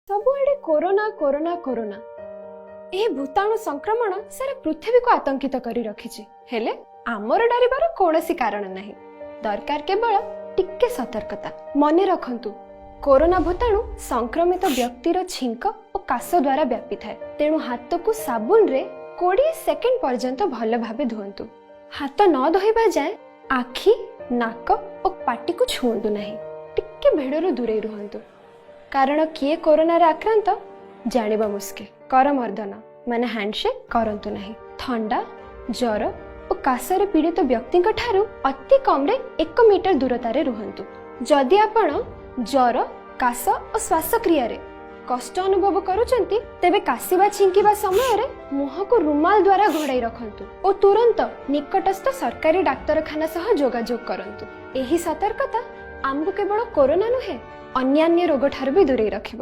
ସବୁଆଡ଼େ corona, corona, corona. ଏହି ଭୂତାଣୁ ସଂକ୍ରମଣ ସାରା ପୃଥିବୀକୁ ଆତଙ୍କିତ କରି ରଖିଛି। ହେଲେ ଆମର ଡରିବାର କୌଣସି କାରଣ ନାହିଁ। ଦରକାର କେବଳ ଟିକେ ସତର୍କତା। ମନେ ରଖନ୍ତୁ, କରୋନା ଭୂତାଣୁ ସଂକ୍ରମିତ ବ୍ୟକ୍ତିର ଛିଙ୍କ ଓ କାଶ ଦ୍ୱାରା ବ୍ୟାପିଥାଏ। ତେଣୁ ହାତକୁ ସାବୁନରେ 20 ସେକେଣ୍ଡ ପର୍ଯ୍ୟନ୍ତ ଭଲ ଭାବେ ଧୁଅନ୍ତୁ। ହାତ ନ ଧୋଇବା ଯାଏଁ ଆଖି, ନାକ ଓ ପାଟିକୁ ଛୁଅନ୍ତୁ ନାହିଁ। ଟିକେ ଭିଡ଼ରୁ ଦୂରେଇ ରୁହନ୍ତୁ, କାରଣ କିଏ କରୋନାରେ ଆକ୍ରାନ୍ତ ଜାଣିବା ମୁସ୍କିଲ। କରମର୍ଦ୍ଦନ ମାନେ ହ୍ୟାଣ୍ଡସେକ୍ କରନ୍ତୁ ନାହିଁ। ଥଣ୍ଡା, ଜ୍ୱର ଓ କାଶରେ ପୀଡ଼ିତ ବ୍ୟକ୍ତିଙ୍କ ଠାରୁ ଅତି କମ୍ରେ 1 ମିଟର ଦୂରତାରେ ରୁହନ୍ତୁ। ଯଦି ଆପଣ ଜ୍ୱର, କାଶ ଓ ଶ୍ୱାସକ୍ରିୟାରେ କଷ୍ଟ ଅନୁଭବ କରୁଛନ୍ତି, ତେବେ କାଶିବା, ଛିଙ୍କିବା ସମୟରେ ମୁହଁକୁ ରୁମାଲ ଦ୍ୱାରା ଘୋଡ଼ାଇ ରଖନ୍ତୁ ଓ ତୁରନ୍ତ ନିକଟସ୍ଥ ସରକାରୀ ଡାକ୍ତରଖାନା ସହ ଯୋଗାଯୋଗ କରନ୍ତୁ। ଏହି ସତର୍କତା ଆମକୁ କେବଳ କରୋନା ନୁହେଁ, ଅନ୍ୟାନ୍ୟ ରୋଗଠାରୁ ବି ଦୂରେଇ ରଖିବ।